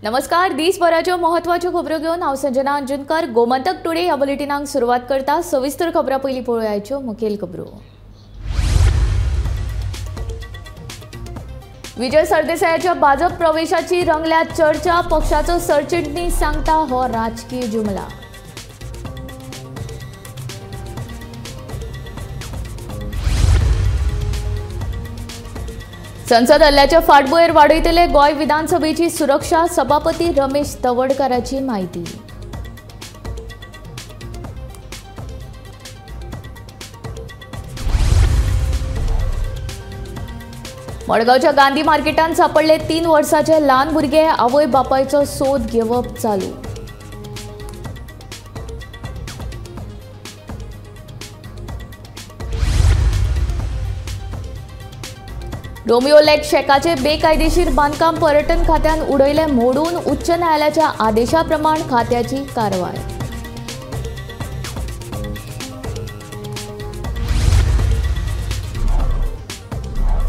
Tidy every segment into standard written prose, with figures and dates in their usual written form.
नमस्कार, दिसभराच्यो महत्वाच्यो खबरो घेवन हांव संजना अंजनकर गोमंतक टुडे ह्या बुलेटिनाक सुरवात करता। सविस्तर खबरां पयलीं पळोवयाच्यो मुखेल खबरो। विजय सरदेसायाच्या भाजप प्रवेशाची रंगल्या चर्चा, पक्षाचो सरचिटणीस सांगता हो राजकीय जुमला। संसद हल्ल्याच्या फाटभुंयेर वाडयतले गोंय विधानसभेची सुरक्षा, सभापती रमेश तवडकाराची माहिती। मडगांवच्या गांधी मार्केटांत सापडले 3 वर्साचे ल्हान भुरगे, आवय बापायचो सोद घेवप चालू। रोमियो लेक शेकाचे बेकायदेशीर बांदकाम पर्यटन खात्यान उडयले मोडून, उच्च न्यायालयाच्या आदेशा प्रमाण खात्याची कारवाय।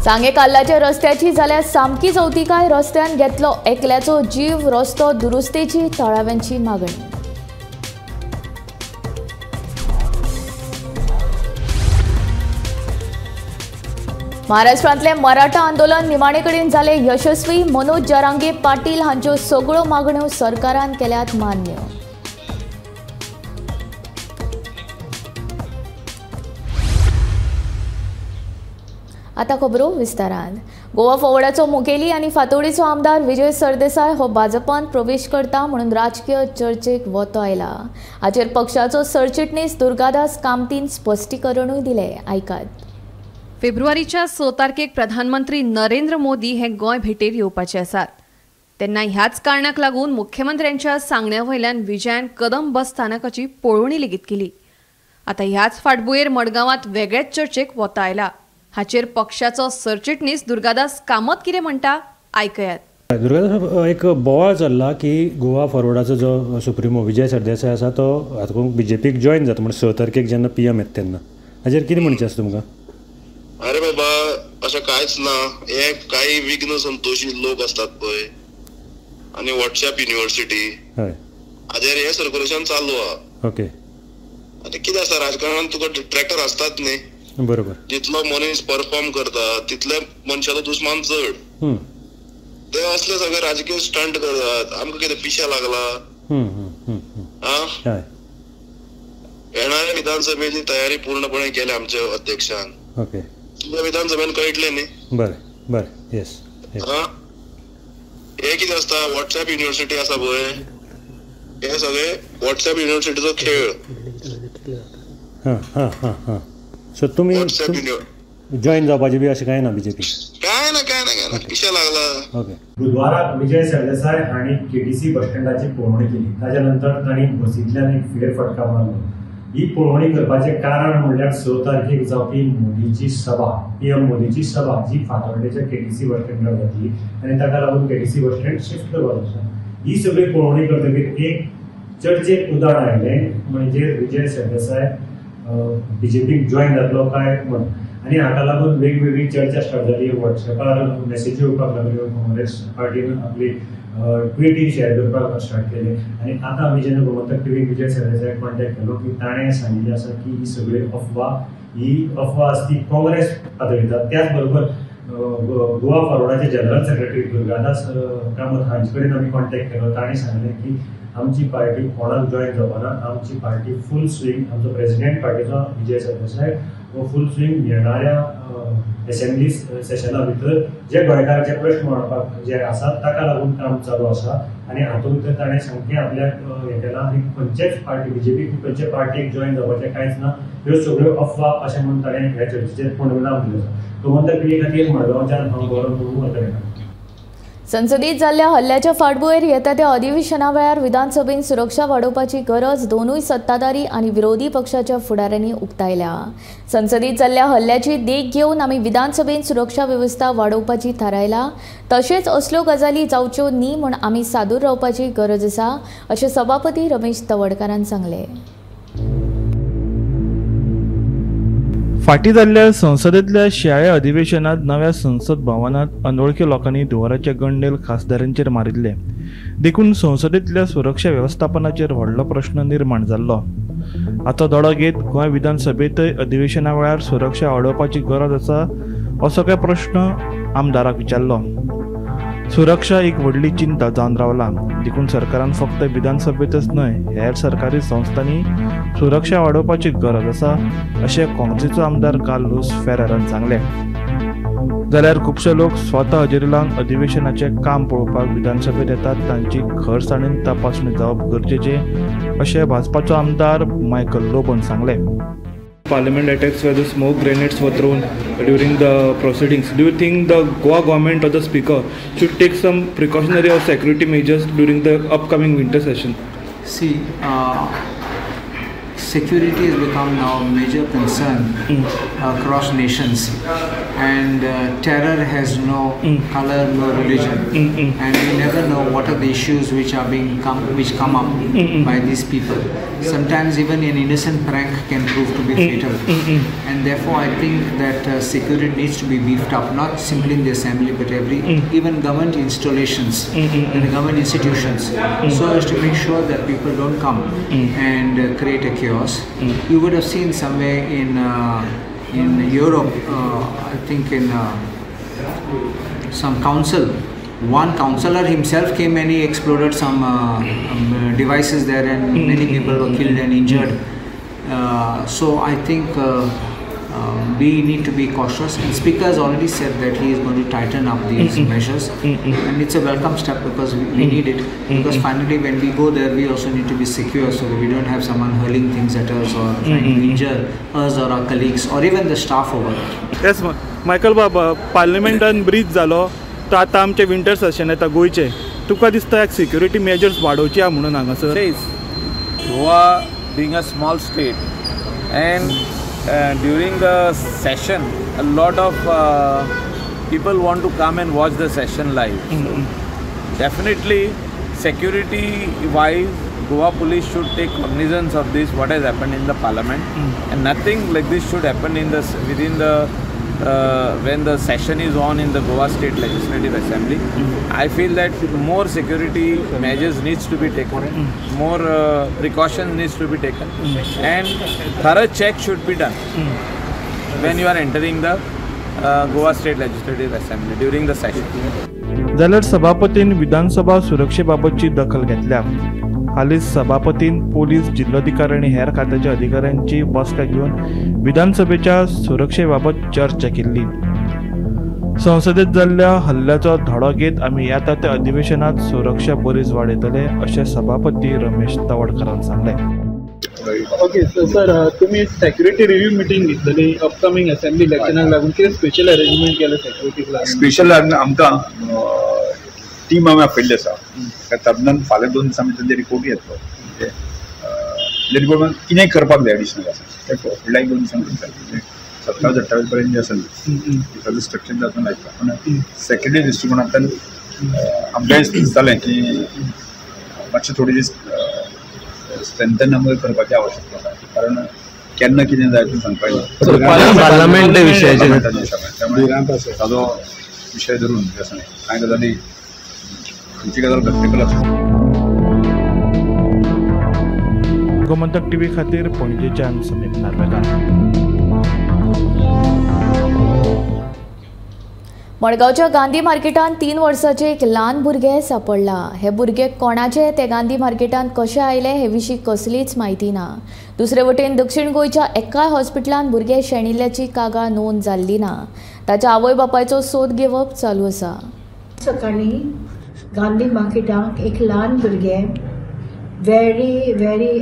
सांगे काल्लाच्या रस्त्याची जाल्यार सामकी चवतिकाय, रस्त्यान घेतलो एकल्याचो जीव, रस्तो दुरुस्तेची थळाव्यांची मागणी। महाराष्ट्रांतले मराठा आंदोलन निमाणे कडेन जाले यशस्वी, मनोज जरांगे पाटील हांच्यो सगळ्यो मागण्यो सरकारान केल्यात मान्य। आता खबरो विस्तारान। गोवा फॉरवर्डाचो मुखेली आनी फातोडीचो आमदार विजय सरदेसाय हो भाजपान प्रवेश करता म्हणून राजकीय चर्चेक वतो आयला। हाचेर पक्षाचो सरचिटणीस दुर्गादास कामतीन स्पश्टीकरणूय दिलें, आयकात। फेब्रुवारीच्या 6 तारखेक प्रधानमंत्री नरेंद्र मोदी हे गोंय भेटेर येवपाचे आसात। तेन्ना ह्याच कारणाक लागून मुख्यमंत्र्यांच्या सांगण्या वयल्यान विजयान कदंब बस स्थानकाची पळोवणी लेगीत केली। आतां ह्याच फाटभुंयेर मडगांवांत वेगळेच चर्चेक वतो आयला। हाचेर पक्षाचो सरचिटणीस दुर्गादास कामत कितें म्हणटा आयकयात। दुर्गादास, एक बोवाळ चल्ला की गोवा फॉरवर्डाचो जो सुप्रिमो विजय सरदेसाय आसा तो हातूंत बीजेपीक जॉयन जाता म्हण 6 तारखेक जेन्ना पीएम येता तेन्ना, हाचेर कितें म्हणचें आसा तुमकां? अरे बाबा, अशें कांयच ना। हे काही विघ्न संतोषी लोक असतात पळय आनी व्हॉट्सएप युनिव्हर्सिटी हाजेर हे सर्क्युलेशन चालू आहा। ओके, आनी कितें आसा, राजकारणान तुका ट्रॅक्टर आसतात न्ही, बरोबर। जितलो मनीस परफॉर्म करता तितले मनशाचो दुस्मान चड। ते असले सगळे राजकीय स्टंट करतात। आमकां कितें पिशा लागला? येणाऱ्या विधानसभेची तयारी पूर्णपणे केल्या आमच्या अध्यक्षान। ओके, विधानसभेन कळटलें न्ही? बरें बरें, येस। हे कितें आसता, व्हॉट्सएप युनिव्हर्सिटी आसा पळय, हे सगळे व्हॉट्सएप युनिव्हर्सिटीचो खेळ। हां हां हां हां, सो तुमी जॉईन जावपाचें बी अशें कांय ना बीजेपी? कांय ना, कांय ना, कांय ना, पिशा लागला। ओके। बुधवाराक विजय सरदेसाय हांणी केटीसी बस स्टँडाची पळोवणी केली। ताच्या नंतर तांणी बसींतल्यान एक फेरफटका मारलो। ही पळोवणी करपाचें कारण म्हणल्यार 6 तारखेक जावपी मोदीची सभा, पीएम मोदीची सभा जी फातोड्डेच्या केटीसी बस स्टँडार जातली आनी ताका लागून केटीसी बस स्टँड शिफ्ट करपाचो आसा। ही सगळी पळोवणी करतकीर एक चर्चेक उदाहरण आयलें म्हणजे विजय सरदेसाय बीजेपीक जॉयन जातलो काय म्हण, आनी हाका लागून वेगवेगळी चर्चा स्टार्ट जाली। व्हॉट्सएपार मॅसेजी येवपाक लागल्यो, काँग्रेस पार्टीन आपली ट्विटी शेअर करपाक स्टार्ट केले। आनी आतां आमी जेन्ना गोमंतक टीव्हीक विजय सरदेसायाक कॉन्टेक्ट केलो की ताणें सांगिल्लें आसा की ही सगळी अफवा, ही अफवा आसा ती काँग्रेस पातळयता। त्याच बरोबर गोवा फॉरवर्डाचे जनरल सेक्रेटरी दुर्गादास कामत हांचे कडेन आमी कॉन्टेक्ट केलो। ताणें सांगलें की आमची पार्टी कोणाक जॉयन जावपाना, आमची पार्टी फूल स्विंग, आमचो प्रेसिडेंट पार्टीचो विजय सरदेसाय हो फूल स्विंग येणाऱ्या एसेंब्ली सेशना भितर जे गोंयकाराचे प्रश्न मांडपाक जे आसात ताका लागून काम चालू आसा। आनी हातूंत तर ताणें सामकें आपल्याक हें केलां आनी खंयचेच पार्टी बीजेपी खंयचे पार्टीक जॉयन जावपाचें कांयच ना, ह्यो सगळ्यो अफवा अशें म्हणून ताणें ह्या चर्चेचेर पूर्णविराम दिलो आसा। गोमंतक टीव्ही खातीर मडगांवच्यान हांव गौरव प्रभू वातडकार। संसदेत जाल्ल्या हल्ल्याच्या फाटभुंयेर येता त्या अधिवेशना वेळार विधानसभेन सुरक्षा वाडोवपाची गरज दोनूय सत्ताधारी आनी विरोधी पक्षाच्या फुडाऱ्यांनी उक्तायल्या। संसदेत जाल्ल्या हल्ल्याची देख घेवन आमी विधानसभेन सुरक्षा वेवस्था वाडोवपाची थारायला, तशेंच असल्यो गजाली जावच्यो न्ही म्हूण आमी सादूर रावपाची गरज आसा अशें सभापती रमेश तवडकारान सांगलें। फाटीं जाल्ल्या संसदेंतल्या शिंयाळ्या अधिवेशनांत नव्या संसद भवनांत अनवळखी लोकांनी धुंवराचे गंडेल खासदारांचेर मारिल्ले देखून संसदेंतल्या सुरक्षा वेवस्थापनाचेर व्हडलो प्रश्न निर्माण जाल्लो. आतां दोडो घेत गोंय विधानसभेंतय अधिवेशना वेळार सुरक्षा वाडोवपाची गरज आसा असो काय प्रश्न आमदाराक विचारलो. सुरक्षा एक व्हडली चिंता जावन रावला देखून सरकारान फक्त विधानसभेतच न्हय हेर सरकारी संस्थांनी सुरक्षा वाडोवपाची गरज आसा अशें काँग्रेसीचो आमदार कार्लूस फेरेरान सांगलें. जाल्यार खुबशे लोक स्वता हजेरी लावन अधिवेशनाचें काम पळोवपाक विधानसभेत येतात तांची खरसाणेन तपासणी जावप गरजेचें अशें भाजपाचो आमदार मायकल लोबोन सांगलें. Parliament attacks where the smoke grenades were thrown during the proceedings. Do you think the Goa government or the speaker should take some precautionary or security measures during the upcoming winter session? See, security has become now a major concern across nations, and terror has no color, no religion, and we never know what are the issues which are being which come up by these people. Sometimes even an innocent prank can prove to be fatal, and therefore I think that security needs to be beefed up, not simply in the assembly but every even government installations and the government institutions, so as to make sure that people don't come and create a chaos. You would have seen somewhere in Europe, I think in some council, one councillor himself came and he exploded some devices there, and many people were killed and injured. So I think we need to be cautious, and Speaker has already said that he is going to tighten up these measures, and it's a welcome step because we need it, because finally when we go there we also need to be secure so that we don't have someone hurling things at us or trying to injure us or our colleagues or even the staff over there. Yes, Michael बाबा, पार्लिमेंटान breach जालो तो आतां आमचें winter Seshan येता गोंयचें, तुका दिसता security measures वाडोवचे आहा म्हणून हांगासर? Goa being a small state and during the session a lot of people want to come and watch the session live. So definitely security wise Goa police should take cognizance of this, what has happened in the parliament, and nothing like this should happen in the within the when the session is on in the Goa State Legislative Assembly. I feel that more security measures needs to be taken, more precautions needs to be taken, and thorough check should be done when you are entering the Goa State Legislative Assembly during the session. जाल्यार सभापतीन विधानसभा सुरक्षेबाबतची दखल घेतल्या. हालींच सभापतीन police जिल्लोधिकारी आनी हेर खात्याच्या अधिकाऱ्यांची बसका घेवन विधानसभेच्या सुरक्षेबाबत चर्चा केल्ली. संसदेत जाल्ल्या हल्ल्याचो धडो घेत आमी येता त्या अधिवेशनात सुरक्षा बरीच वाडयतले अशें सभापती रमेश तवडकरान सांगलें. ओके सर, तुमी सेक्युरिटी रिव्यू मिटींग घेतलेली अपकमिंग असेंब्ली इलेक्शनाक लागून, कितें स्पेशल अरेंजमेंट केलें सेक्युरिटीक लागून? स्पेशल आमकां टीम आमी आपयल्ली आसा, तातूंतल्यान फाल्यां 2 दिसां भितर ते रिपोर्ट येतलो. म्हणजे रिपोर्ट कितें करपाक जाय एडिशनल आसा तें फुडल्या 1-2 दिसां भितर, म्हणजे 27-28 पर्यंत जे आसा ताजो स्ट्रक्चर जातून लायता. पूण सेक्युरिटी दृश्टिकोणांतल्यान आमकांय दिसतालें की मातशें थोडी दीस स्ट्रेंथन आमकां करपाची आवश्यकता आसा, कारण केन्ना कितें जाय तें सांगपाक येना. पार्लमेंट विशयाचेर त्यामुळे ताजो विशय धरून जे आसा कांय गजाली तुमची गजाल प्रॅक्टिकल आसा. गोमंतक टीव्ही खातीर पणजेच्यान समीप नार्वेकार. मडगांवच्या गांधी मार्केटांत 3 वर्सांचे एक ल्हान भुरगें सापडलां. हे भुरगे कोणाचे, ते गांधी मार्केटांत कशें आयले हे विशीं कसलीच म्हायती ना. दुसरे वटेन दक्षिण गोंयच्या एकाय हॉस्पिटलांत भुरगें शेणिल्ल्याची कागाळ नोंद जाल्ली ना. ताच्या आवय बापायचो सोद घेवप चालू आसा. सकाळीं गांधी मार्केटाक एक ल्हान भुरगें very very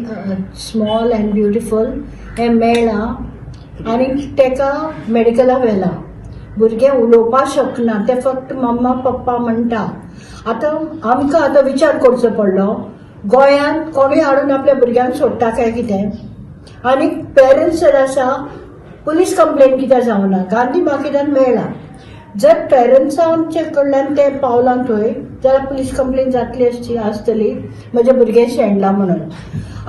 small and beautiful हें मेळ्ळां आनी ताका मेडिकलाक व्हेलां. भुरगें उलोवपाक शकना, तें फक्त मम्मा पप्पा म्हणटा. आतां आमकां आतां विचार करचो पडलो, गोंयांत कोणूय हाडून आपल्या भुरग्यांक सोडटा काय कितें? आनी पेरंट्स जर आसा पुलीस कंप्लेन कित्याक जावना? गांधी मार्केटान मेळ्ळां, जर पेरंट्सांचे कडल्यान तें पावलां थंय जाल्यार पुलीस कंप्लेन जातली आसतली म्हजें भुरगें शेणलां म्हणून.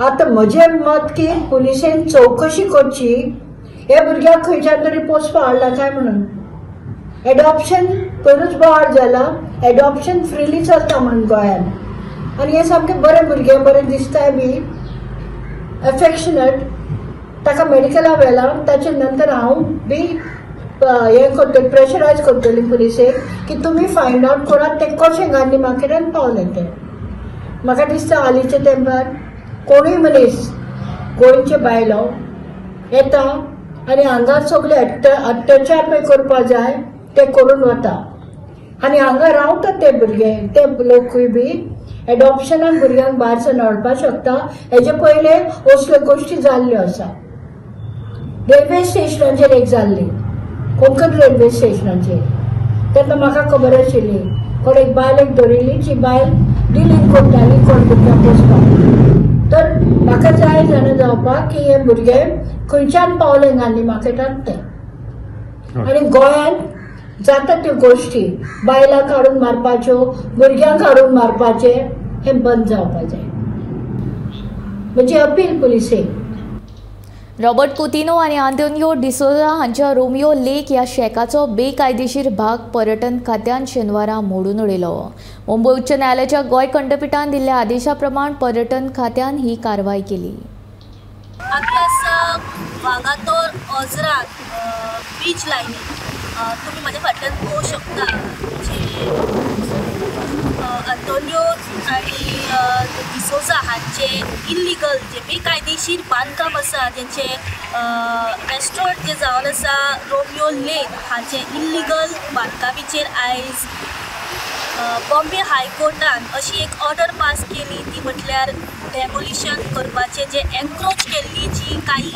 आतां म्हजें मत की पुलिसेन चवकशी करची हे भुरग्याक खंयच्यान तरी पोसपा हाडला काय म्हणून. एडॉप्शन पयरूच बोवाळ जाला, एडॉप्शन फ्रिली चलता म्हणून गोंयान. आनी हे सामकें बरें भुरगें, बरें दिसताय बी, एफेक्शनेट. ताका मेडिकला व्हेला, ताचे नंतर हांव बी हें करतलें, प्रेशरायज करतली पुलिसेक की तुमी फायंड आवट करात तें कशें गांधी मार्केटान पावलें तें. म्हाका दिसता हालींच्या तेंपार कोणूय मनीस गोंयचे बायलो येता आनी हांगा सगळे अत्याचार पळय करपा जाय ते करून वता आनी हांगा रावतात ते भुरगे, ते लोकूय बी एडॉप्शनाक भुरग्यांक भायर सावन हाडपाक शकता. हेजे पयले असल्यो गोश्टी जाल्ल्यो आसा. रेल्वे स्टेशनाचेर एक जाल्ली, कोंकण रेल्वे स्टेशनाचेर, तेन्ना म्हाका खबर आशिल्ली कोण एक बायल एक धरिल्ली, जी बायल डिलींग करताली कोण भुरग्यांक पोसपाक. तर म्हाका जाय जाणा जावपाक की हे भुरगे खंयच्यान पावले गांधी मार्केटांत ते. आनी गोंयांत जाता त्यो गोश्टी, बायलां काडून मारपाच्यो, भुरग्यांक काडून मारपाचें, हें बंद जावपा जाय. म्हजी अपील पुलिसेक. रॉबर्ट कुतिनो आनी आंतोनियो डिसोजा हांच्या रोमियो लेक ह्या शेकाचो बेकायदेशीर भाग पर्यटन खात्यान शेनवारा मोडून उडयलो. मुंबय उच्च न्यायालयाच्या गोंय खंडपिठान दिल्ल्या आदेशा प्रमाण पर्यटन खात्यान ही कारवाय केली. आमी आसा वागातोर ओजरात बीच लायनीर. तुमी म्हाज्या फाटल्यान पळोवंक शकता जे आंतोनियो आनी डिसोजा हांचे इल्लिगल जे बेकायदेशीर बांदकाम आसा, जेंचे रेस्टॉरंट जे जावन आसा रोमियो लेन हांचे इल्लिगल बांदकामीचेर आयज बॉम्बे हायकोर्टान अशी एक ऑर्डर पास केली, ती म्हटल्यार डेमोलिशन करपाचें जे एन्क्रोच केल्ली जी काही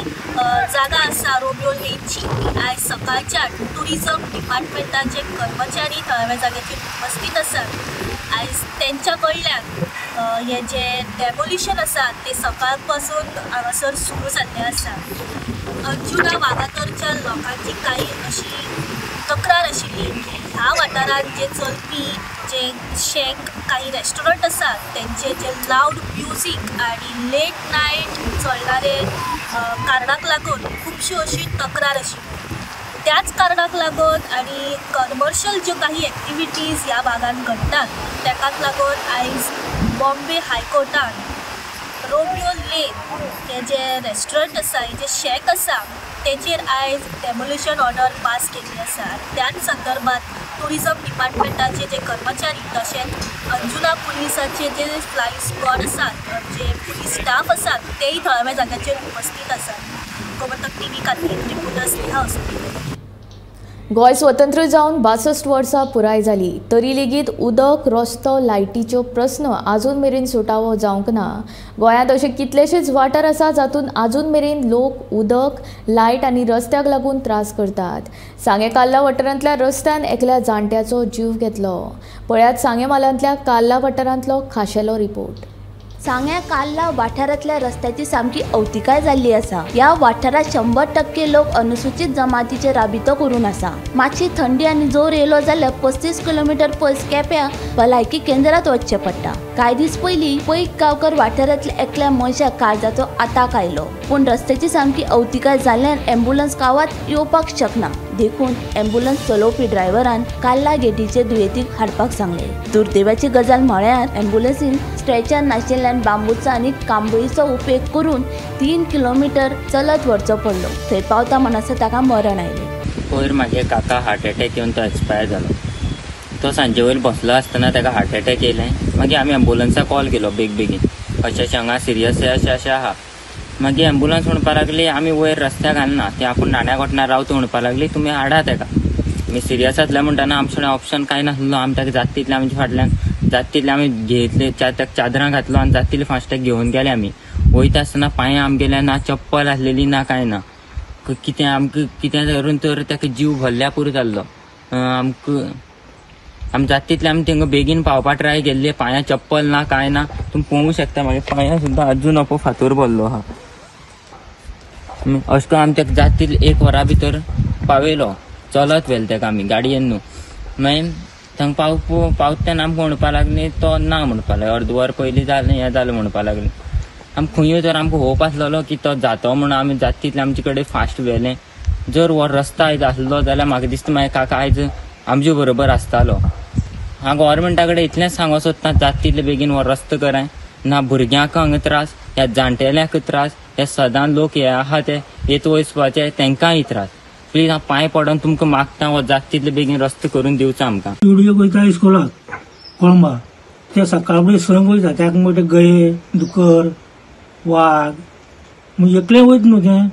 जागा आसा रोमियो लेनची, ती आयज सकाळच्या ट्युरिजम डिपार्टमेंटाचे कर्मचारी थळाव्या जाग्याचेर उपस्थित आसात. आयज तेंच्या कडल्यान हें जें डेमोलिशन आसा तें सकाळ पासून हांगासर सुरू जाल्लें आसा. अंजुना वागातोरच्या लोकांची काही अशी तक्रार आशिल्ली की ह्या वाठारांत जे चलपी जे शेक काही रेस्टॉरंट आसात तेंचे जे लावड म्युजीक आनी लेट नायट चलणारे कारणाक लागून खुबश्यो अशी तक्रार आशिल्ली. त्याच कारणाक लागून आनी कमर्शियल ज्यो काही एक्टिविटीज ह्या भागान घडटात तेकाच लागून आयज बॉम्बे हायकोर्टान रोमियो लेन हे जे रेस्टॉरंट आसा, हे जे शेक आसा तेचेर आयज डेमोलिशन ऑर्डर पास केल्ली आसा. त्याच संदर्भात ट्युरिजम डिपार्टमेंटाचे जे कर्मचारी तशेंच अंजुना पुलिसाचे जे फ्लायिंग स्क्वॉड आसात, जे पुलीस स्टाफ आसात तेय थळाव्या जाग्याचेर उपस्थित आसात. गोमंतक टीव्ही खातीर रिपोर्टर स्नेहा असोळडेकर. गोंय स्वतंत्र जावन 62 वर्सां पुराय जाली तरी लेगीत उदक, रस्तो, लायटीच्यो प्रस्न आजून मेरेन सुटावो जावंक ना. गोंयांत अशे कितलेशेच वाठार आसा जातूंत आजून मेरेन लोक उदक, लायट आनी रस्त्याक लागून त्रास करतात. सांगें कार्ला वाठारांतल्या रस्त्यान एकल्या जाणट्याचो जीव घेतलो. पळयात सांगें म्हालांतल्या कार्ला वाठारांतलो खाशेलो रिपोर्ट. सांग्या कार्ला वाठारांतल्या रस्त्याची सामकी अवतिकाय जाल्ली आसा. ह्या वाठारांत 100% लोक अनुसूचित जमातीचे राबितो करून आसा. मातशी थंडी आनी जोर येयलो जाल्यार 35 किलोमिटर पयस केप्यां भलायकी केंद्रांत वचचें पडटा. कांय दीस पयलीं पैक गांवकर वाठारांतल्या एकल्या मनशाक काळजाचो आताक आयलो, पूण रस्त्याची सामकी अवतिकाय जाल्ल्यान एम्बुलन्स गांवांत येवपाक शकना. देखून एम्बुलन्स चलोवपी ड्रायव्हरान कार्ला गेटीचे दुयेंतीक हाडपाक सांगलें. दुर्दैवाची गजाल म्हळ्यार एम्बुलन्सीन स्ट्रेचर नाशिल्ल्यान बांबूचो आनी कांबळीचो उपेग करून 3 किलोमिटर चलत व्हरचो पडलो. थंय पावता म्हणसर ताका मरण आयलें. पयर म्हागे काका हार्ट एटॅक येवन तो एक्सपायर जालो. तो सांजे वयर बसलो आसतना ताका हार्ट एटॅक येयलें. मागीर आमी एम्बुलन्साक कॉल केलो बेग बेगीन, अशें अशें हांगा सिरियस अशें अशें आहा. मागीर एम्बुलन्स म्हणपाक लागली आमी वयर रस्त्याक घालना, ते आपूण नाण्या कोटणार रावता म्हणपाक लागली, तुमी हाडा ताका. आमी सिरियस आसले म्हणटना आमचे ऑप्शन कांय नासलो. आमी ताका जाता तितलें आमच्या फाटल्यान जाता तितलें आमी घेतले, ताका चादरां घातलो आनी जाता तितले फास्ट ताका घेवन गेले. आमी वयता आसतना पांयां आमगेल्या ना चप्पल आसलेली ना कांय ना, कितें आमकां कितें करून तर ताका जीव भरल्या पुरो जाल्लो. आमकां आमी जाता तितलें आमी तांकां बेगीन पावपा ट्राय केल्ले. पांयां चप्पल ना कांय ना, तुमी पळोवंक शकता म्हागे पांयां सुद्दां अजून अपो फातोर भरलो आहा. अशें करून आमी ताका जाता तितलें 1 वरा भितर पावयलो. चलत व्हेलें ताका आमी गाडयेन न्हू. मागीर थंग पावता तेन्ना आमकां म्हणपाक लागली तो ना म्हणपाक लागलो, अर्द वर पयलीं जालें हें जालें म्हणपाक लागलें. आमी खंय तर आमकां होप आसलेलो की तो जातो म्हणून आमी जाता तितलें आमचे कडेन फास्ट व्हेलें. जर हो रस्तो आयज आसलो जाल्यार म्हाका दिसता म्हाजे काका आयज आमचे बरोबर आसतालो. हांव गोवोरमेंटा कडेन इतलेंच सांगूंक सोदता, जाता तितले बेगीन हो रस्तो कराय. ना भुरग्यांक हांगा त्रास, ह्या जाणटेल्यांक त्रास, हे सदां लोक हे आहा ते येत वचपाचे तेंकांय त्रास. प्लीज हांव पांय पडोन तुमकां मागता, हो जाता तितले बेगीन रस्तो करून दिवचो आमकां. स्टुडियो वयता इस्कोलाक कोळंबा, ते सकाळ फुडें संक वयता, ताका म्हणटा गये दुकर वाग मागीर एकलें वयता न्हू तें,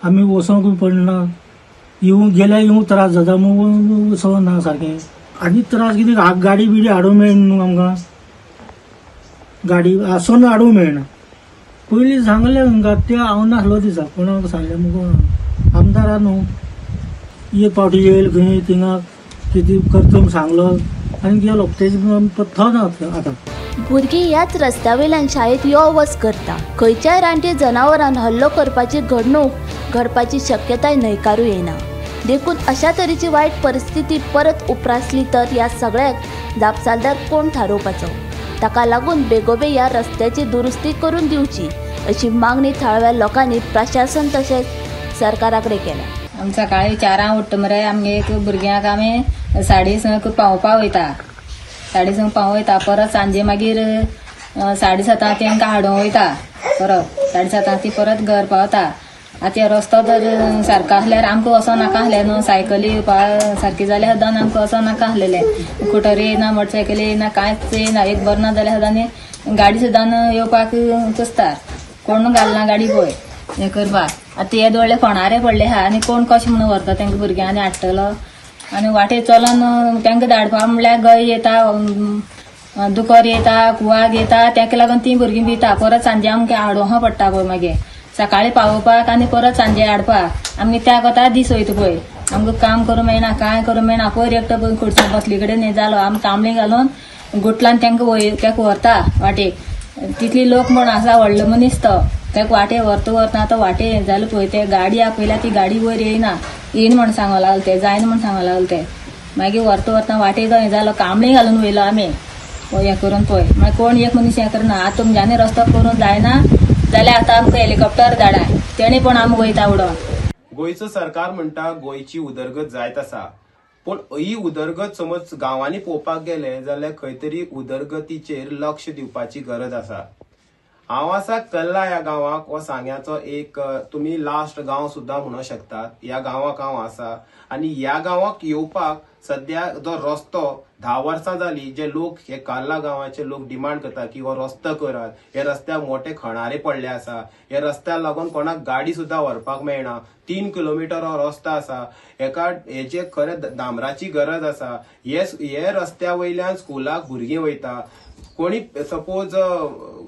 आमी वचोंक पडना, येवंक गेल्यार येवंक त्रास जाता, मग वचना सारकें. आनी त्रास कितें, गाडी बिडी हाडूंक मेळना न्हू आमकां, गाडी आसून हाडूंक मेळना. पयलीं सांगलें तांकां, ते हांव नासलो दिसा कोणाक सांगलें मुगो आमदारा न्हू, एक फावटी येयल खंय थिंगा कितें करता म्हूण सांगलो आनी गेलो, तेजे पत्तो ना आतां. भुरगीं ह्याच रस्त्या वयल्यान शाळेंत यो वच करता. खंयच्याय रानटी जनावरान हल्लो करपाची घडणूक घडपाची शक्यताय न्हयकारूं येना. देखून अशा तरेची वायट परिस्थिती परत उप्रासली तर ह्या सगळ्याक जापसालदार कोण थारोवपाचो? ताका लागून बेगोबेग ह्या रस्त्याची दुरुस्ती करून दिवची अशी मागणी थळाव्या लोकांनी प्रशासन तशेंच सरकारा कडेन केल्या. आमी सकाळी 4 उठ्ठा मरे, आमगे भुरग्यांक आमी 6:30 पावोवपा वयता, 6:30 पावोवंक वयता, परत सांजे मागीर 7:30 तेंकां हाडूंक वयता, परत 7:30 ती परत घर पावता. आतां रस्तो जर सारको आसल्यार आमकां वचों नाका आसलें न्हू, सायकली येवपा सारकी जाल्यार सुद्दां आमकां वचों नाका आसलेलें. स्कुटरी येयना, मोटरसायकली येयना, कांयच येयना. एक बरें ना जाल्यार सुद्दां गाडी सुद्दां येवपाक कुस्तार, कोण घालना गाडी पळय हें करपाक. आतां हे दोळे फोणारे पडले आहा आनी कोण कशें म्हणून व्हरता तेंकां भुरग्यांनी हाडटलो. आनी वाटेर चलोन तेंकां धाडपा म्हणल्यार गय येता, दुकर येता, वाग येता, तेका लागून तीं भुरगीं भिता. परत सांजे आमकां हाडूंक पडटा पळय, मागीर सकाळी पावोवपाक आनी परत सांजे हाडपाक. आमगे त्या कोता दीस वयता पळय, आमकां काम करूंक मेळना, कांय करूंक मेळना. पयर एकटो पळय खुर्ची बसली कडेन हें जालो, आमी तांबडी घालून गुटलान तेंकां तेका व्हरता वाटेक. तितली लोक म्हण आसा, व्हडलो मनीस तो, तेका वाटे व्हरता व्हरता तो वाटे हें जालें पळय, ते गाडी आपयल्या ती गाडी वयर येयना, येयना म्हण सांगो लागले ते, जायना म्हण सांगो लागले ते. मागीर व्हरता व्हरता वाटे तो हें जालो, कांबळी घालून वयलो आमी हें करून पळय. मागीर कोण एक मनीस हें करना. आतां तुमच्यांनी रस्तो करूंक जायना जाल्यार आतां आमकां हेलिकॉप्टर धाडाय, तेणी पण आमी वयता उडोवन. गोंयचो सरकार म्हणटा गोंयची उदरगत जायत आसा, पूण ही उदरगत समज गांवांनी पळोवपाक गेले जाल्यार खंय तरी उदरगतीचेर लक्ष दिवपाची गरज आसा. हांव आसा कल्ला ह्या गांवाक, हो सांग्याचो एक तुमी लास्ट गांव सुद्दां म्हणूंक शकतात. ह्या गांवाक हांव आसा आनी ह्या गांवाक येवपाक सद्या जो रस्तो 10 वर्सां जाली, जे लोक हे कार्ला गांवाचे लोक डिमांड करता की हो रस्तो करात, हे रस्त्याक मोठे खणारे पडले आसा, हे रस्त्याक लागून कोणाक गाडी सुद्दां व्हरपाक मेळना. 3 किलोमिटर हो रस्तो आसा, हेका हेजे खरें डांबराची गरज आसा. हे रस्त्या वयल्यान स्कुलाक भुरगीं वयता, कोणी सपोज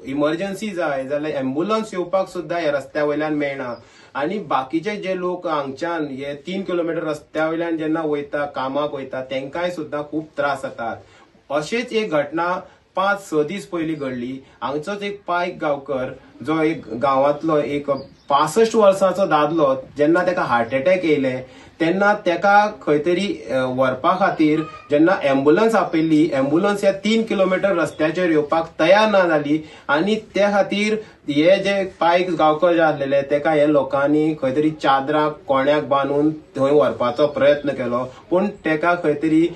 इमर्जन्सी जाय जाल्यार एम्बुलन्स येवपाक सुद्दां ह्या रस्त्या वयल्यान मेळना. आनी बाकीचे जे लोक हांगच्यान हे 3 किलोमिटर रस्त्या वयल्यान जेन्ना वयता कामाक वयता तेंकांय सुद्दां खूब त्रास जातात. अशेंच एक घटना 5-6 दीस पयलीं घडली. हांगचोच एक पायक गांवकर जो एक गांवांतलो एक 65 वर्सांचो दादलो, जेन्ना तेका हार्ट अटॅक येयले तेन्ना तेका खंय तरी व्हरपा खातीर जेन्ना एम्बुलन्स आपयली, एम्बुलन्स ह्या 3 किलोमिटर रस्त्याचेर येवपाक तयार ना जाली आनी त्या खातीर हे जे पायक गांवकर जे आसलेले तेका हे लोकांनी खंय तरी चादरां कोण्याक बांदून थंय व्हरपाचो प्रयत्न केलो, पूण तेका खंय तरी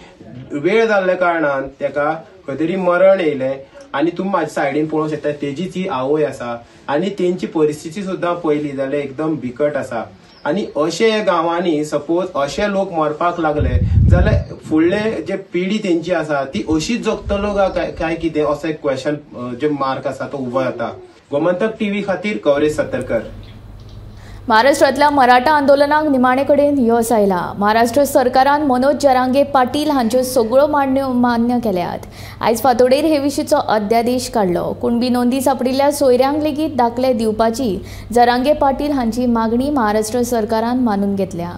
वेळ जाल्ल्या कारणान तेका खंय तरी मरण येयलें. आनी तुमी म्हाज्या सायडीन पळोवंक शकता तेजीच ही आवय आसा आनी तेंची परिस्थिती सुद्दां पळयली जाल्यार एकदम बिकट आसा. आनी अशे गांवांनी सपोज अशे लोक मरपाक लागले जाल्यार फुडले जे पिढी तेंची आसा ती अशीच जगतलो काय कितें, असो एक क्वेश्चन जे मार्क आसा तो उबो जाता. गोमंतक टीव्ही खातीर कवरेज सत्तरकर. महाराष्ट्रांतल्या मराठा आंदोलनाक निमाणे कडेन यश आयला. महाराष्ट्र सरकारान मनोज जरांगे पाटील हांच्यो सगळ्यो मागण्यो मान्य केल्यात. आयज फांतोडेर हे विशींचो अध्यादेश काडलो. कुणबी नोंदी सापडिल्ल्या सोयऱ्यांक लेगीत दाखले दिवपाची जरांगे पाटील हांची मागणी महाराष्ट्र सरकारान मानून घेतल्या.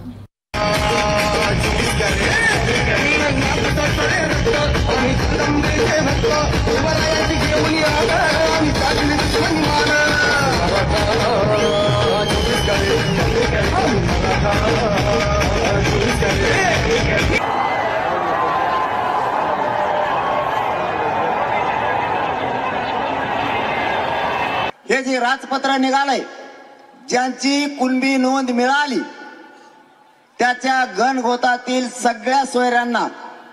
हे जे राजपत्र निघालंय, ज्यांची कुणबी नोंद मिळाली त्याच्या गणगोतातील सगळ्या सोयऱ्यांना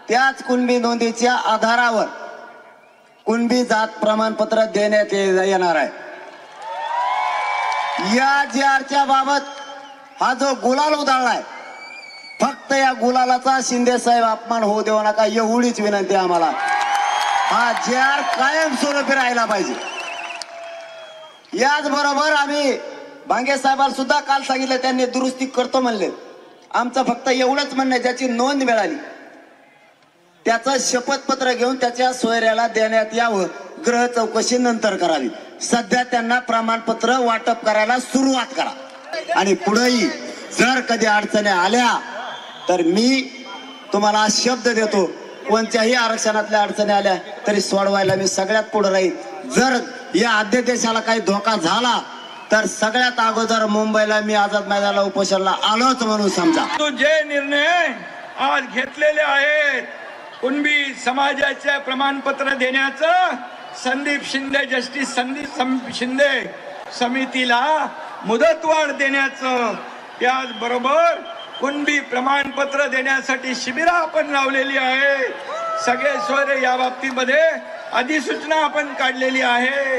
त्याच कुणबी नोंदीच्या आधारावर कुणबी जात प्रमाणपत्र देण्यात येणार आहे। या जी आरच्या बाबत हा जो गुलाल उधळलाय, फक्त या गुलालाचा शिंदे साहेब अपमान होऊ देऊ नका एवढीच विनंती आम्हाला। हा जी आर कायमस्वरूपी राहिला पाहिजे। याचबरोबर आम्ही भांगे साहेबांना सुद्धा काल सांगितलं, त्यांनी दुरुस्ती करतो म्हणले। आमचं फक्त एवढंच म्हणणं आहे, ज्याची नोंद मिळाली त्याचं शपथपत्र घेऊन त्याच्या सोयऱ्याला देण्यात यावं, गृह चौकशी नंतर करावी। सध्या त्यांना प्रमाणपत्र वाटप करायला सुरुवात करा आणि पुढेही जर कधी अडचणी आल्या तर मी तुम्हाला शब्द देतो, कोणत्याही आरक्षणातल्या अडचणी आल्या तरी सोडवायला मी सगळ्यात पुढे राहील। जर या अध्यादेशाला काही धोका झाला तर सगळ्यात अगोदर मुंबईला मी आझाद मैदानाला उपोषणाला आलोच म्हणून समजा। तो जे निर्णय आज घेतलेले आहेत कुणबी समाजाचे प्रमाणपत्र देण्याचं संदीप शिंदे, जस्टिस संदीप शिंदे समितीला मुदतवाढ देण्याचं, त्याचबरोबर कुणबी प्रमाणपत्र देण्यासाठी शिबिरं आपण लावलेली आहेत, सगळे सोयरे या बाबतीमध्ये अधिसूचना आपण काढलेली आहे,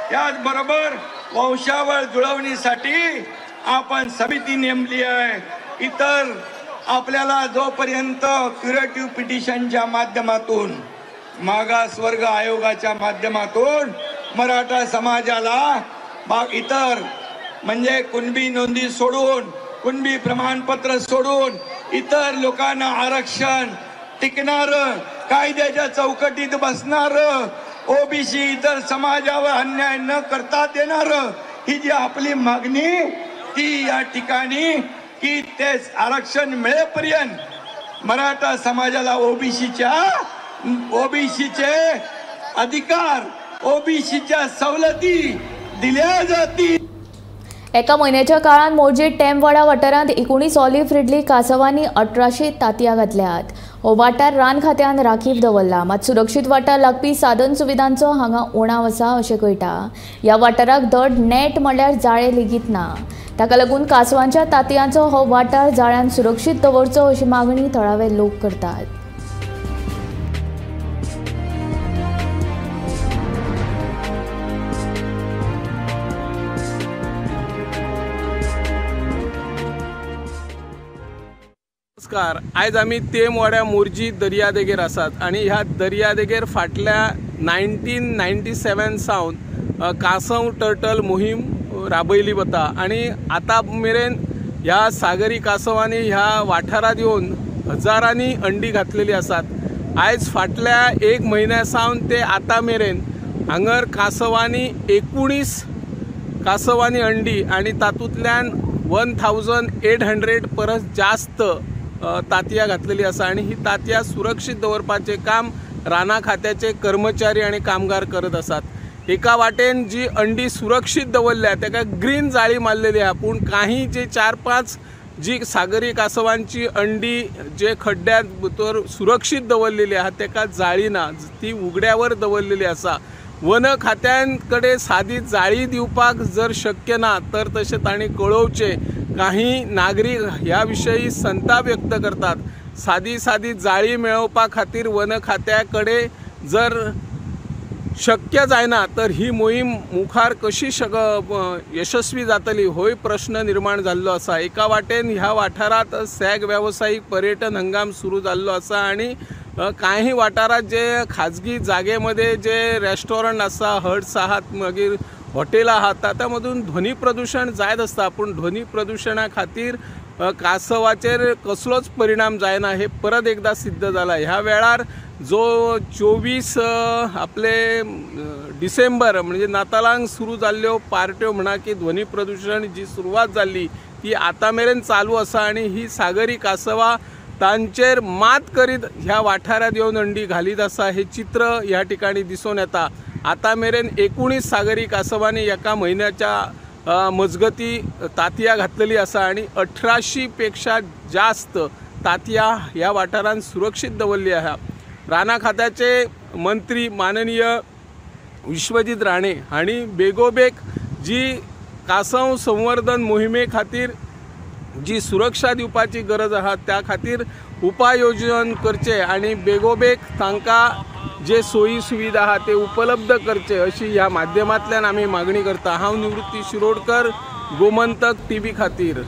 त्याचबरोबर वंशावळ जुळवणीसाठी आपण समिती नेमली आहे। इतर आपल्याला जोपर्यंत क्युरेटिव्ह पिटिशनच्या माध्यमातून मागासवर्ग आयोगाच्या माध्यमातून मराठा समाजाला इतर म्हणजे कुणबी नोंदी सोडून, कुणबी प्रमाणपत्र सोडून इतर लोकांना आरक्षण टिकणारं, कायद्याच्या चौकटीत बसणारं, ओबीसी इतर समाजावर अन्याय न करता देणारं, ही जी आपली मागणी ती या ठिकाणी की तेच आरक्षण मिळेपर्यंत मराठा समाजाला ओबीसीचे अधिकार, ओबीसीच्या सवलती दिल्या जातील। एका म्हयन्याच्या काळात मोरजे टेमवाडा वाठारांत 19 ऑलिव्ह रिडली कासवांनी 1800 तातयां घातल्यात। हो वाठार रान खात्यान राखीव दवरला, मात सुरक्षीत वाठार लागपी साधन सुविधांचो हांगा उणाव आसा अशें कळटा। ह्या वाठाराक धड नेट म्हणल्यार जाळें लेगीत ना, ताका लागून कासवांच्या तातयांचो हो वाठार जाळ्यान सुरक्षीत दवरचो अशी मागणी थळावे लोक करतात। नमस्कार, आयज आमी तेमवाड्या मोरजी दर्यादेगेर आसात आनी ह्या दर्यादेगेर फाटल्या 1997 सावन कासव टर्टल मोहीम राबयली वता आनी आतां मेरेन ह्या सागरी कासवांनी ह्या वाठारांत येवन हजारांनी अंडी घातलेली आसात। आयज फाटल्या एक म्हयन्या सावन ते आतां मेरेन हांगर कासवांनी 19 कासवांनी अंडी आनी तातूंतल्यान 1800 परस जास्त तातयां घातलेली आसा आनी ही तातयां सुरक्षीत दवरपाचें काम राना खात्याचे कर्मचारी आनी कामगार करत आसात। एका वाटेन जी अंडी सुरक्षीत दवरल्या ताका ग्रीन जाळी मारलेली आहा, पूण काही जे 4-5 जी सागरी कासवांची अंडी जे खड्ड्यांत भितर सुरक्षीत दवरलेली आहा ताका जाळी ना, ती उगड्यावर दवरलेली आसा। वन खात्यां कडेन सादी जाळी दिवपाक जर शक्य ना तर तशें तांणी कळोवचें। काही नागरीक ह्या विशयी संताप व्यक्त करतात। सादी सादी जाळी मेळोवपा खातीर वन खात्या कडेन जर शक्य जायना तर ही मोहीम मुखार कशी यशस्वी जातली होय प्रश्न निर्माण जाल्लो आसा। एका वाटेन ह्या वाठारांत सॅग वेवसायीक पर्यटन हंगाम सुरू जाल्लो आसा आनी काही वाठारांत जे खाजगी जागेमध्ये जे रेस्टॉरंट आसा, हट्स आहात, मागीर हॉटेलां आहात, तातूंत ध्वनी प्रदूशण जायत आसता, पूण ध्वनी प्रदूशणा खातीर कासवाचेर कसलोच परिणाम जायना हे परत एकदा सिद्ध जाला। ह्या वेळार जो 24 आपले डिसेंबर म्हणजे नातालांक सुरू जाल्ल्यो पार्ट्यो म्हणा की ध्वनी प्रदूशण जी सुरवात जाल्ली ती आतां मेरेन चालू आसा आनी ही सागरी कासवां तांचेर मात करीत ह्या वाठारांत येवन अंडी घालीत आसा हे चित्र ह्या ठिकाणी दिसून येता। आतां मेरेन 19 सागरी कासवांनी एका म्हयन्याच्या मजगती तातयां घातलेली आसा आनी 1800 पेक्षा जास्त तातयां ह्या वाठारांत सुरक्षीत दवरली आहा। राना खात्याचे मंत्री माननीय विश्वजीत राणे हांणी बेगोबेग जी कासव संवर्धन मोहिमे खातीर जी सुरक्षा दिवपाची गरज आहा त्या खातीर उपाय योजन करचे आनी बेगोबेग तांकां जे सोयी सुविधा आहा ते उपलब्ध करचे अशी ह्या माध्यमांतल्यान आमी मागणी करता। हांव निवृत्ती शिरोडकर, गोमंतक टीव्ही खातीर।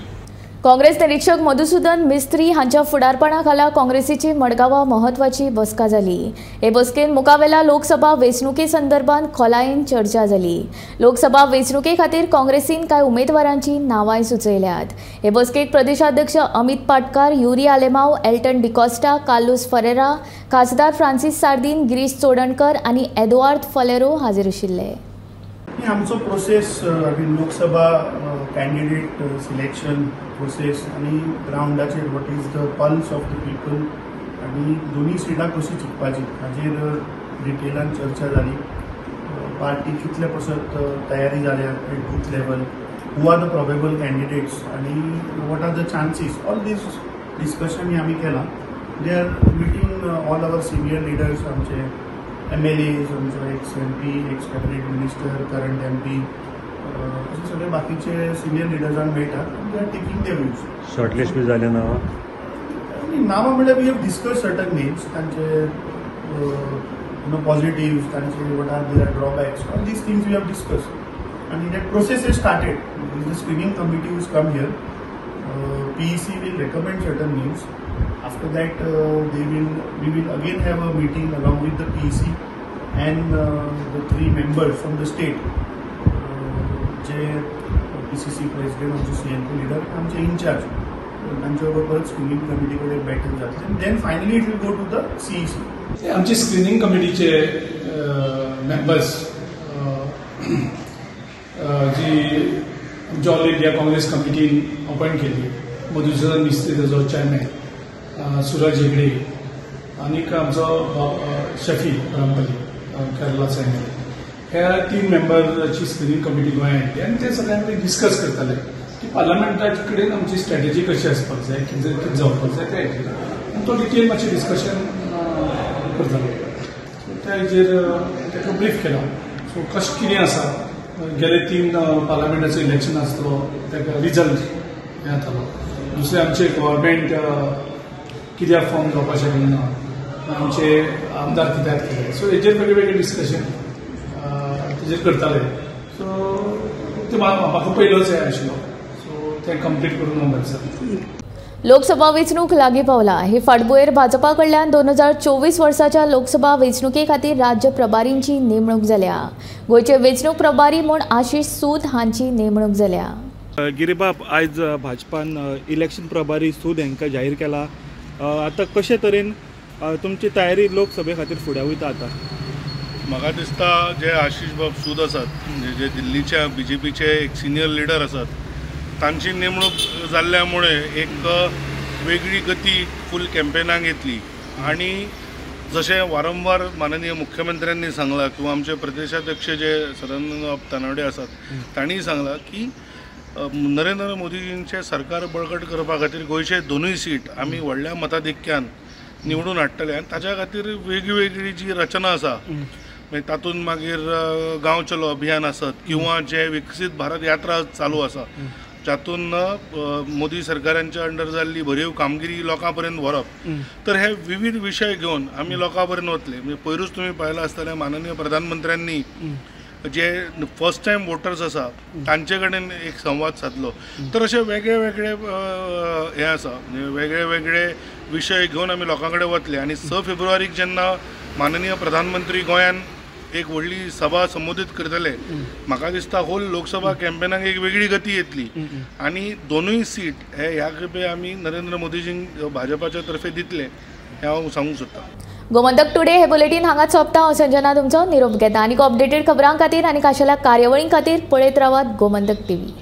काँग्रेस निरीक्षक मधुसूदन मिस्त्री हांच्या फुडारपणा खाला काँग्रेसीची मडगांवां म्हत्वाची बसका जाली। हे बसकेन मुखावेल्या लोकसभा वेंचणुके संदर्भात खोलायेन चर्चा जाली। लोकसभा वेंचणुके खातीर काँग्रेसीन कांय उमेदवारांची नांवांय सुचयल्यात। हे बसकेक प्रदेशाध्यक्ष अमित पाटकार, युरी आलेमाव, एल्टन डिकॉस्टा, कार्लुस फरेरा, खासदार फ्रांसीस सार्दीन, गिरीश चोडणकर आनी एदुआर्द फलेरो हाजीर आशिल्ले। आमचो process Lok Sabha candidate selection process आनी ग्रावंडाचेर what is the pulse of the people आनी दोनूय सिटां कशी जिखपाची हाजेर डिटेलान चर्चा जाली। पार्टी कितले पसत तयारी जाल्या at booth level, who are the probable candidates आनी what are the chances, all these discussion हे आमी केलां। They are meeting all our senior leaders, आमचे MLAs, आमचो ex MP, ex cabinet minister, current MP, अशे सगळे बाकीचे सिनियर लिडर्सांक मेळटात। They are taking their views. Shortlist बी जाले नांवां? नांवां म्हणल्यार we have discuss certain names, तांचे you know positives, तांचे what are their drawbacks, all these things we have discuss आनी that process is started. The screening committee is come here, PEC will recommend certain names. After that, we will again have a meeting along with the PEC and the three members from the state, J PCC president, आमचे CNP leader, आमचे incharge, तांचे बरोबर परत screening committee कडेन बैठक जातली and then finally it will go to the CEC. आमची screening कमिटीचे मेंबर्स जी आमच्या ऑल इंडिया काँग्रेस कमिटीन अपॉयंट केली, मधुसूदन मिस्त्री ताजो चेअरमॅन, सुरज हेगडे आनीक आमचो शफी रामपल्ली केरलाचो एम एल ए, ह्या 3 मेंबराची स्क्रिनींग कमिटी गोंयांत आयिल्ली आनी ते सगळ्यां कडेन डिस्कस करताले की पार्लमेंटा कडेन आमची स्ट्रॅटेजी कशी आसपाक जाय, कितें कितें जावपाक जाय त्या हेजेर, आनी तो डिटेल मातशें डिस्कशन करताले। सो त्या हेजेर ताका ब्रीफ केला। सो कशें कितें आसा, गेले 3 पार्लमेंटाचो इलेक्शन आसलो ताका रिजल्ट हें जातालो, दुसरें आमचें गव्हर्मेंट कित्याक फॉर्म जावपाक शकना, आमचे आमदार कित्याक केले, सो हेजेर वेगळे वेगळे डिस्कशन तेजेर करताले। सो ते म्हाका पयलोच हें आशिल्लो, सो तें कंप्लीट करून हांव भायर सरलें। लोकसभा वेंचणूक लागीं पावला। हे फाटभुंयेर भाजपा कडल्यान 2024 वर्साच्या लोकसभा वेंचणुके खातीर राज्य प्रभारींची नेमणूक जाल्या। गोंयचे वेंचणूक प्रभारी म्हूण आशिष सूद हांची नेमणूक जाल्या। गिरीबाब, आयज भाजपान इलेक्शन प्रभारी सूद हांकां जाहीर केला। आतां कशे तरेन तुमची तयारी लोकसभे खातीर फुडें वयता? आतां म्हाका दिसता जे आशिष बाब सूद आसात, जे दिल्लीच्या बीजेपीचे एक सिनियर लिडर आसात, तांची नेमणूक जाल्ल्या मुळे एक वेगळी गती फूल कॅम्पेनाक येतली आनी जशें वारंवार माननीय मुख्यमंत्र्यांनी सांगलां किंवा आमचे प्रदेशाध्यक्ष जे सदानंद तानावडे आसात तांणी सांगलां की नरेंद्र मोदीजींचें सरकार बळकट करपा खातीर गोंयचे दोनूय सीट आमी व्हडल्या मताधिक्यान निवडून हाडटले आनी ताच्या खातीर वेगळी जी रचना आसा, मागीर तातूंत मागीर गांव चलो अभियान आसत किंवा जे विकसीत भारत यात्रा चालू आसा जातून मोदी सरकारांच्या अंडर जाल्ली भरीव कामगिरी लोकां पर्यंत व्हरप, तर हे विविध विशय घेवन आमी लोकां पर्यंत वतले। म्हणजे पयरूच तुमी पळयलां आसतलें माननीय प्रधानमंत्र्यांनी जे फर्स्ट टायम वोटर्स आसा तांचे कडेन एक संवाद सादलो। तर अशे वेगळे वेगळे हे आसा, म्हणजे वेगळे वेगळे विशय घेवन आमी लोकां कडेन वतले आनी 6 फेब्रुवारीक जेन्ना माननीय प्रधानमंत्री गोंयान एक व्हडली सभा संबोधीत करतले, म्हाका दिसता होल लोकसभा कॅम्पेनाक एक वेगळी गती येतली आनी दोनूय सीट हे ह्या खेपे आमी नरेंद्र मोदीजींक भाजपाच्या तर्फे दितले हें हांव सांगूंक सोदतां। गोमंतक टुडे हे बुलेटीन हांगाच सोंपता। हांव संजना तुमचो निरोप घेता। आनी अपडेटेड खबरां खातीर आनी खाशेल्या कार्यावळीं खातीर पळयत रावात गोमंतक टीव्ही।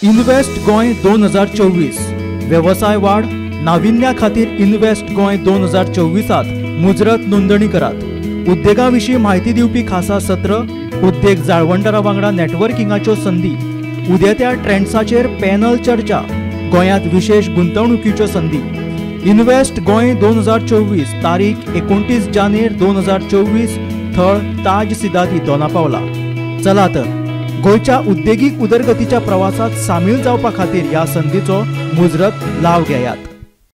इन्व्हेस्ट गोंय 2024 वेवसाय वाड नाविन्या खातीर इन्व्हेस्ट गोंय 2024 मुजरत नोंदणी करात. उद्देगा विशीं म्हायती दिवपी खासा सत्र, उद्देग जाळवणदारा वांगडा नेटवर्किंगाच्यो संदी, उदेत्या ट्रेंड्साचेर पॅनल चर्चा, गोंयांत विशेष गुंतवणुकीच्यो संदी. इन्व्हेस्ट गोंय 2024 तारीख 29 जानेर 2024, थळ ताज सिदादी, दोनापावला. चला तर गोंयच्या उद्देगीक उदरगतीच्या प्रवासात सामील जावपा खातीर ह्या संदीचो मुजरत लाव घेयात.